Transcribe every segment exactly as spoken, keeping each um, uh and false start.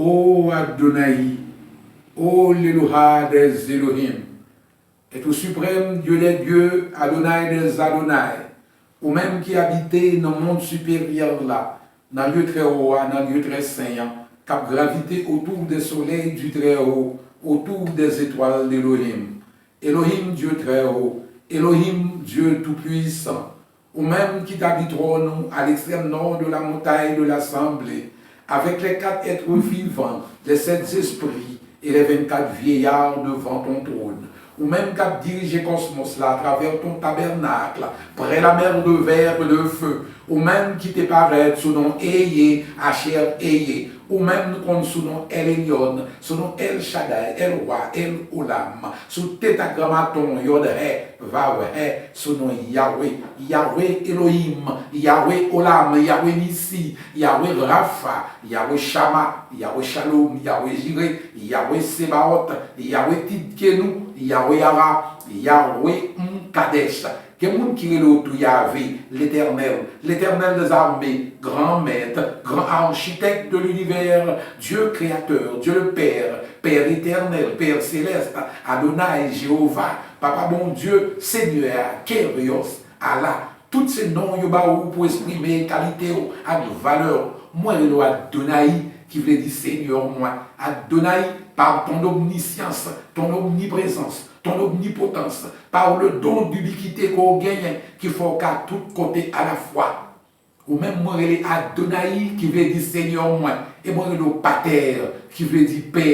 Ô Adonaï, ô l'Eloha des Elohim, Être suprême, Dieu des dieux, Adonaï des Adonaï, ou menm ki abite nan mond siperyè la, nan lye trè wo a, nan lye trè sen an, k ap gravite otou dè solèy di Trèwo, otou dè zetwal d'Elohim. Elohim, Dieu très haut, Elohim, Dieu tout-puissant, ou menm ki tabli twòn ou à l'extrême nord de la montagne de l'assemblée, avec les quatre êtres vivants, les sept esprits et les vingt-quatre vieillards devant ton trône. Ou menm k ap dirije kòsmòs la atravè ton tabènakl, près la mer de verre et de feu. Ou menm ki te parèt sou non Eye, Asher Eye. Ou menm nou konn sou non El Elyon, sou non El Shaddai, El Roi, El Olam, sou Tetagramaton, Yod He, Vav He, sou non Yahweh, Yahweh Elohim, Yahweh Olam, Yahweh Nissi, Yahweh Rapha, Yahweh Shammah, Yahweh Shalom, Yahweh Jireh, Yahweh Sebaot, Yahweh Tidkenu, Yahweh Ara, Yahweh Mkadesh. Gen moun ki rele w tou Yahvé, l'Éternel, l'Éternel des armées, Grand Maître, Grand Architecte de l'univers, Dieu Créateur, Dieu le Père, Père éternel, Père céleste, Adonaï, Jéhovah, Papa Bondye, Senyè, Kyrios, Allah. Tout se non yo ba ou pou eksprime kalite w ak valè w. Mwen rele w Adonaï, ki vle di Senyè mwen. Adonaï, par ton omniscience, ton omniprésence, ton omnipotence, par le don d'ubiquité ke w genyen, ki fè w ka tout kote alafwa. Ou menm mwen rele Adonaï, ki vle di Senyè mwen, e mwen rele w Patè, ki vle di Pè,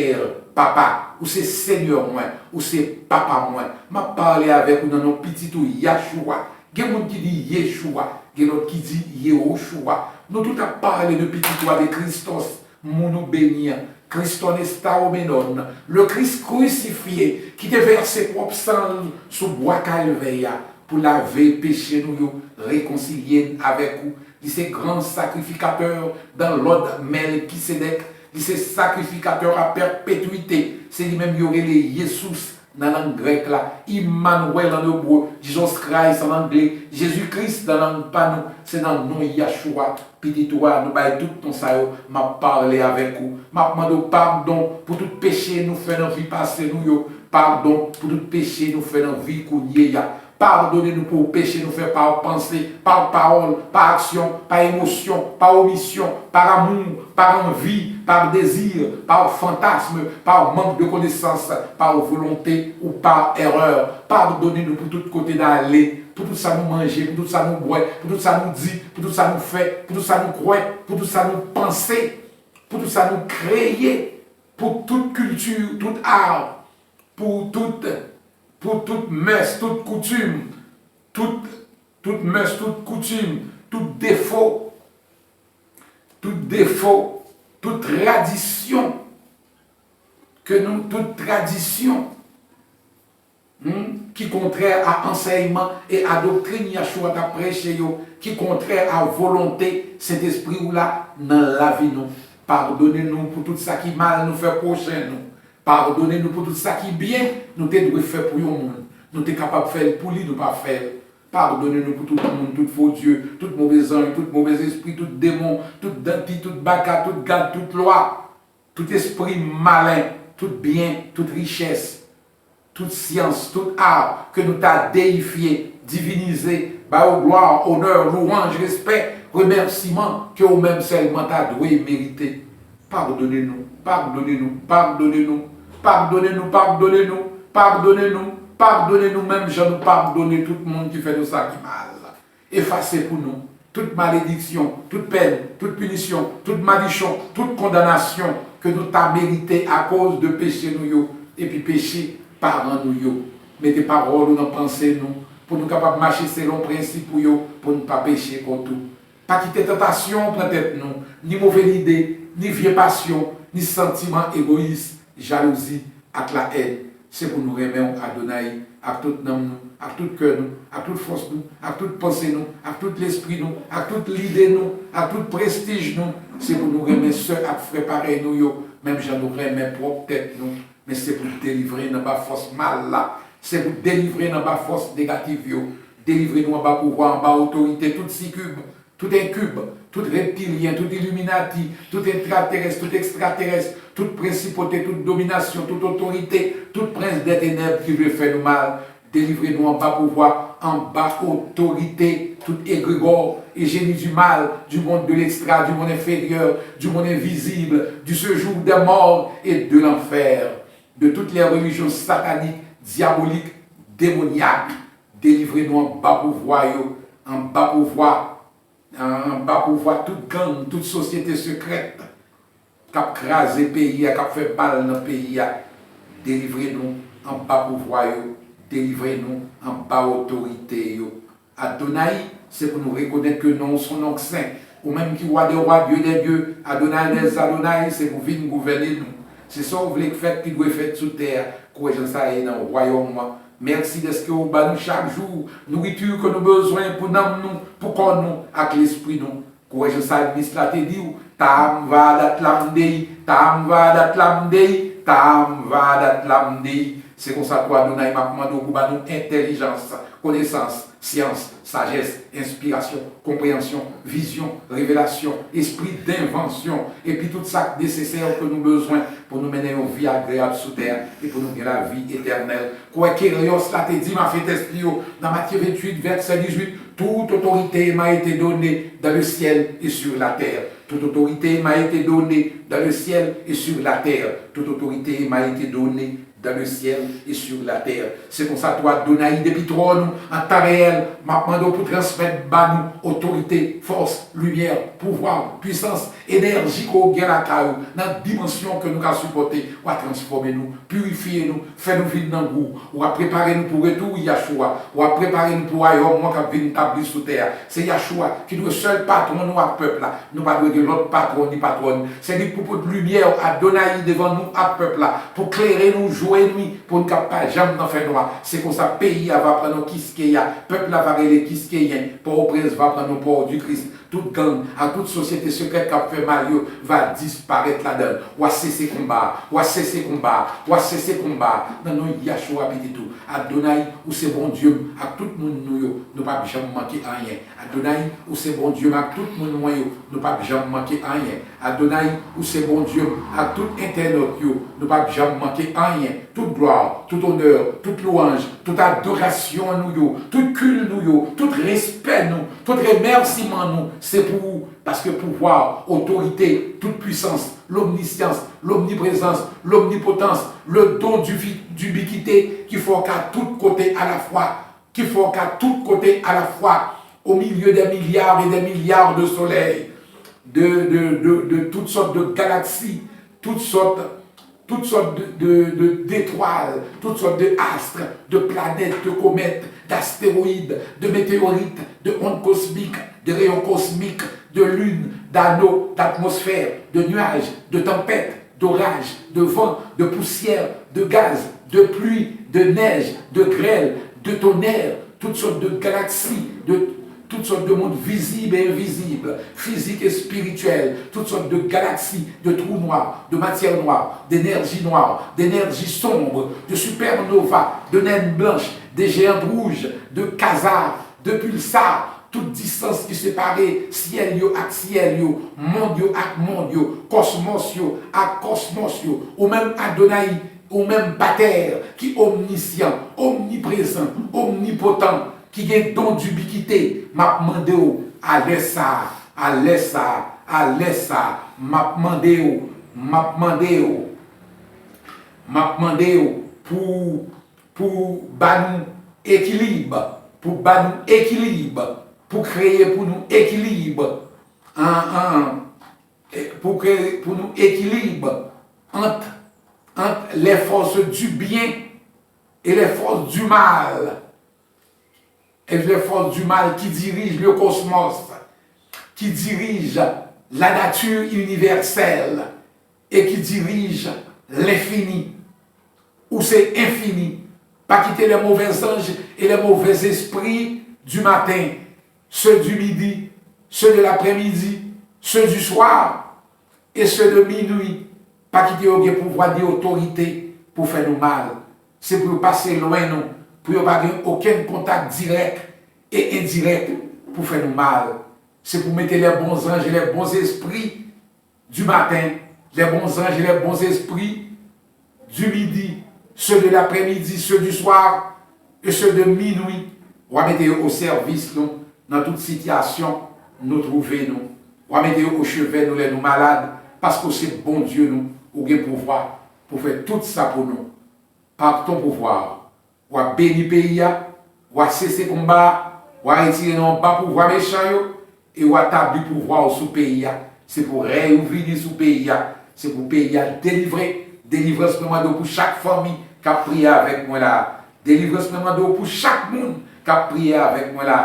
Papa. Ou se Senyè mwen, ou se Papa mwen. M ap pale avèk ou nan non Pitit ou Yahshua. Gen moun ki di Yeshua, gen lòt ki di Yehoshua. Nou tout ap pale de Pitit ou a, de Christos, moun ou beni an, Christon Estaumenon, le Christ crucifié, ki te vèse pwòp san l sou bwa Kalvè a pou lave peche nou yo, rekonsilye n avèk ou. Li se gran sakrifikatè dans l'ordre Melkisedèk. Li se sakrifikatè a pèpetwite. Se li menm yo rele Yesus nan lang grèk la, Immanuel an ebre, Jesus Christ an angle, Jezi Kris nan lang pa nou. Se nan non Yahshua, Pitit ou a, nou bay tout non sa yo. M ap pale avèk ou. M ap mande w padon pou tout peche nou fè nan vi pase nou yo. Padon pou tout peche nou fè nan vi kounye a. Padone nou pou peche nou fè pa panse, pa pawòl, pa aksyon, pa emosyon, pa omisyon, pa amou, pa anvi, pa dezi, pa fantasm, pa mank de konesans, pa volonte ou pa erè. Padone nou pou tout kote n ale, pou tout sa nou manje, pou tout sa nou bwè, pou tout sa nou di, pou tout sa nou fè, pou tout sa nou kwè, pou tout sa nou panse, pou tout sa nou kreye, pou tout kilti, tout ar, pou tout, pou tout mès, tout koutim, tout, tout mès, tout koutim, tout defo, tout defo, tout tradisyon ke nou, tout tradisyon, hmm, ki kontrè a ansèyman e a doktrin Yahshua t ap preche yo, ki kontrè a volonte Sentespri ou la nan lavi nou. Padone nou pou tout sa ki mal nou fè pwochen nou. Padone nou pou tout sa ki byen nou te dwe fè pou yon moun. Nou te kapab fè l pou li, nou pa fè l. Padone nou pou tout moun, tout fo dye, tout move zanj, tout move espri, tout demon, tout danti, tout baka, tout gad, tout lwa, tout espri malen, tout byen, tout richès, tout syans, tout ar ke nou ta deyifye, divinize, ba yo glwa, onè, louwanj, respè, remèsiman ke ou menm sèlman ta dwe merite. Padone nou, padone nou, padone nou, padone nou, padone nou, padone nou, padone nou, padone nou, menm jan nou padone tout moun ki fè nou sa ki mal. Efase pou nou tout malediksyon, tout pèn, tout pinisyon, tout madichon, tout kondanasyon ke nou ta merite akoz de peche nou yo, epi peche paran nou yo. Mete pawòl ou nan panse nou, pou nou kapab mache selon prensip ou yo, pou n pa peche kont ou. Pa kite tantasyon pran tèt nou, ni move lide, ni vye pasyon, ni santiman egoyis, jalouzi, ak lahèn. Se pou nou renmen w, Adonaï, ak tout nanm nou, ak tout kè nou, ak tout fòs nou, ak tout panse nou, ak tout lespri nou, ak tout lide nou, ak tout prestij nou. Se pou nou renmen sè ak frè parèy nou yo, menm jan nou renmen pwòp tèt nou. Men se pou delivre n anba fòs mal la. Se pou delivre n anba fòs negatif yo. Delivre nou anba pouvwa, anba otorite tout sikib, tout enkib, tout reptilyen, tout iliminati, tout entraterès, tout ekstraterès, tout prensipote, tout dominasyon, tout otorite, tout prens dè tenèb ki vle fè nou mal, delivre nou anba pouvwa, anba otorite tout egregò e jeni du mal, du monde de l'extra, du monde inférieur, du monde invisible, du séjour des morts et de l'enfer, de toutes les religions sataniques, diaboliques, démoniaques. Delivre nou anba pouvwa yo, anba pouvwa, anba pouvwa tout gang, tout sosyete sekrèt k ap kraze peyi a, k ap fè mal nan peyi a. Delivre nou anba pouvwa yo, delivre nou anba otorite yo. Adonaï, se pou nou rekonèt ke non w se yon non k sen. Ou menm ki Wa dè wa, Dye dè dye, Adonaï dè Adonaï, se pou vin gouvène nou. Se sa w vle k fèt ki dwe fèt sou tè a. Kwè jan sa ye nan wayòm ou an. Mèsi dèske w ba nou chak jou nouriti ke nou bezwen pou nanm nou, pou kò nou ak lespri nou. Kwè jan salmis la te di w, Tam vadat lamdei, tam vadat lamdei, tam vadat lamdei. Se konsa tou, Adonaï, m ap mande w pou ba nou entèlijans, konesans, syans, sajès, enspirasyon, konpreyansyon, vizyon, revelasyon, espri denvansyon, epi tout sa k nesesè ke nou bezwen pou nou mennen yon vi agreyab sou tè a e pou nou gen lavi etènèl. Kwè Keryòs la te di malfetès li yo nan Matye venntuit, vèsè dizuit, Toute autorité m'a été donnée dans le ciel et sur la terre. Toute autorité m'a été donnée dans le ciel et sur la terre. Toute autorité m'a été donnée dans le ciel et sur la terre. Se konsa tou, Adonaï, depi twòn ou an tan reyèl, m ap mande w pou transmèt ba nou otorite, fòs, limyè, pouvwa, pwisans, enèji ke w gen lakay ou, nan dimansyon ke nou ka sipòte. W a transfòme nou, pirifye nou, fè nou vin nan gou. W a prepare nou pou retou Yachoua. W a prepare nou pou wayòm ou an k ap vin tabli sou tè a. Se Yachoua ki dwe sèl patwon nou ak pèp la. Nou pa dwe gen lòt patwon ni patwòn. Se li k pou pote limyè, Adonaï, devan nou ak pèp la, pou klere nou jou e nwi, pou n kab pa janm nan fènwa. Se konsa peyi a va pran non Kiskeya, pèp la va rele Kiskeyen, Pòtoprens va pran non Port-du-Christ. Tout gang ak tout sosyete sekrèt k ap fè mal yo va disparèt ladan l. W a sese konba a, w a sese konba a, w a sese konba a, nan non Yachoua pitit ou. Adonaï, ou se Bondye m ak tout moun nou yo, nou p ap janm manke anyen. Adonaï, ou se Bondye m ak tout moun mwen yo, nou p ap janm manke anyen. Adonaï, ou se Bondye m ak tout entènòt yo, nou p ap janm manke anyen. Tout glwa, tout onè, tout lwanj, tout adorasyon nou yo, tout kil nou yo, tout respè nou, tout remèsiman nou, se pou ou, paske pouvwa, otorite, tout pwisans, lomnisyans, lomniprezans, lomnipotans, le don d'ubi-, d'ubiquité, ki fè w ka tout kote alafwa, ki fè w ka tout kote alafwa, au milieu des milliards et des milliards de soleils, de, de, de, de toutes sortes de galaxies, toutes sortes, toutes sortes de, de, de, d'étoiles, toutes sortes de astres, de planètes, de comètes, d'astéroïdes, de météorites, de ondes cosmiques, de rayons cosmiques, de lunes, d'anneaux, d'atmosphères, de nuages, de tempêtes, d'orages, de vents, de poussière, de gaz, de pluie, de neige, de grêle, de tonnerre, toutes sortes de galaxies, de toutes sortes de mondes visibles et invisibles, physiques et spirituels, toutes sortes de galaxies, de trous noirs, de matière noire, d'énergie noire, d'énergie sombre, de supernovas, de naines blanches, des géantes rouges, de quasars, de pulsars, tout distans ki separe syèl yo ak syèl yo, mond yo ak mond yo, kòsmòs yo ak kòsmòs yo, ou menm Adonaï, ou menm Patè ki omnisyan, omniprezan, omnipotan, ki gen don d'ubikite, m ap mande w, a lè sa a, a lè sa a, a lè sa a, m ap mande w, m ap mande w, m ap mande w pou, pou ba nou ekilib, pou ba nou ekilib, pou kreye pou nou ekilib, an, an, e, pou kreye pou nou ekilib ant, ant les forces du bien et les forces du mal, et les forces du mal qui dirigent le cosmos, qui dirigent la nature universelle et qui dirigent l'infini. Ou se enfini. Pa kite les mauvais anges et les mauvais esprits du matin, ceux du midi, ceux de l'après-midi, ceux du soir et ceux de minuit, pa kite yo gen pouvwa ni otorite pou fè nou mal. Se pou yo pase lwen nou, pou yo pa gen okenn kontak dirèk e endirèk pou fè nou mal. Se pou mete les bons anges et les bons esprits du matin, les bons anges et les bons esprits du midi, ceux de l'après-midi, ceux du soir et ceux de minuit. W a mete yo o sèvis nou nan tout sitiyasyon nou twouve nou. W a mete yo o cheve nou lè nou malad, paske w se Bondye nou, ou gen pouvwa pou fè tout sa pou nou. Par ton pouvoir, w a beni peyi a, w a sese konba a, w a retire nan anba pouvwa mechan yo, e w a tabli pouvwa w sou peyi a. Se pou rèy ou vini sou peyi a. Se pou peyi a delivre. Delivrans mwen mande w pou chak fanmi k ap priye avèk mwen la. Delivrans mwen mande w pou chak moun k ap priye avèk mwen la.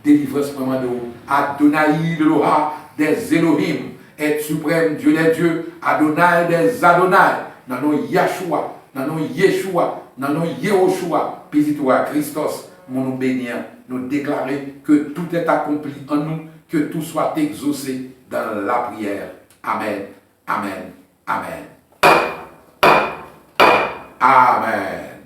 Delivrans mwen mande w. Adonai Eloha des Elohim, Être suprême, Dieu des dieux, Adonai des Adonai, nan non Yahshua, nan non Yeshua, nan non Yehoshua, pitit ou a Kristos, moun ou beni an, nou deklare que tout est accompli en nous, que tout soit exaucé dans la prière. Amen, amen, amen. Amen.